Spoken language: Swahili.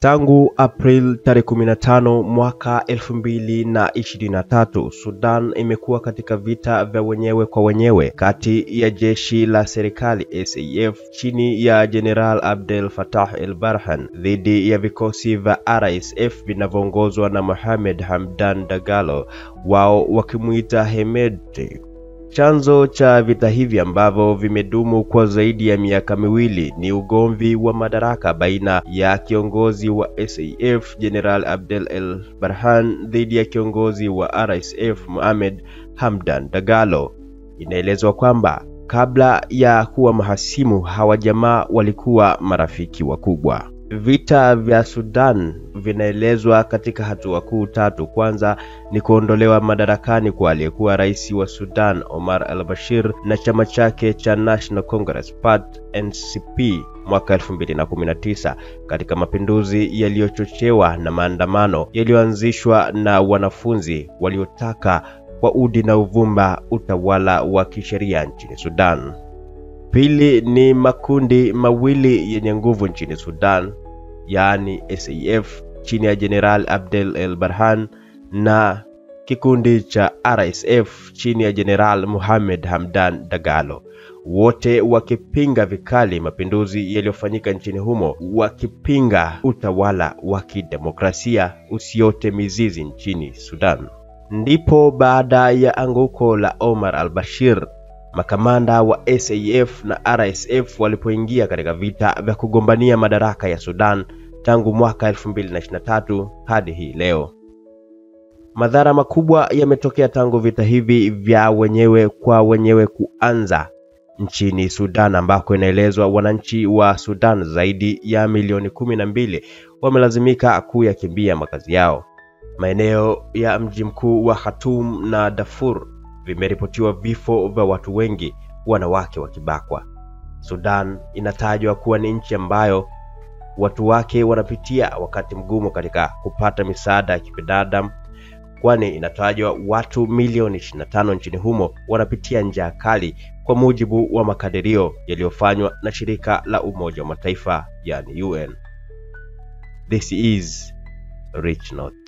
Tangu April tarehe 15 mwaka 2023, Sudan imekuwa katika vita vya wenyewe kwa wenyewe kati ya jeshi la serikali SAF chini ya General Abdel Fattah el-Burhan dhidi ya vikosi vya RSF vinavyoongozwa na Mohamed Hamdan Dagalo, wao wakimuita Hemedti. Chanzo cha vita hivi ambavyo vimedumu kwa zaidi ya miaka miwili ni ugomvi wa madaraka baina ya kiongozi wa SAF General Abdel el-Burhan dhidi ya kiongozi wa RSF Mohamed Hamdan Dagalo. Inaelezwa kwamba kabla ya kuwa mahasimu, hawa jamaa walikuwa marafiki wakubwa. Vita vya Sudan vinaelezwa katika hatua kuu tatu. Kwanza ni kuondolewa madarakani kwa aliyekuwa rais wa Sudan Omar al-Bashir na chama chake cha National Congress Party NCP mwaka 2019 katika mapinduzi yaliyochochewa na maandamano yaliyoanzishwa na wanafunzi waliotaka kwa udi na uvumba utawala wa kisheria nchini Sudan. Pili ni makundi mawili yenye nguvu nchini Sudan, yaani SAF chini ya General Abdel el-Burhan na kikundi cha RSF chini ya General Mohamed Hamdan Dagalo, wote wakipinga vikali mapinduzi yaliyofanyika nchini humo, wakipinga utawala wa kidemokrasia usiote mizizi nchini Sudan. Ndipo baada ya anguko la Omar al-Bashir, makamanda wa SAF na RSF walipoingia katika vita vya kugombania madaraka ya Sudan tangu mwaka 2023 hadi hii leo. Madhara makubwa yametokea tangu vita hivi vya wenyewe kwa wenyewe kuanza nchini Sudan, ambako inaelezwa wananchi wa Sudan zaidi ya milioni 12 wamelazimika kuyakimbia makazi yao. Maeneo ya mji mkuu wa Khartoum na Darfur vimeripotiwa vifo vya watu wengi, wanawake wakibakwa. Sudan inatajwa kuwa ni nchi ambayo watu wake wanapitia wakati mgumu katika kupata misaada ya kibinadamu, kwani inatajwa watu milioni 25 nchini humo wanapitia njaa kali kwa mujibu wa makadirio yaliyofanywa na shirika la Umoja wa Mataifa, yani UN. This is Rich North.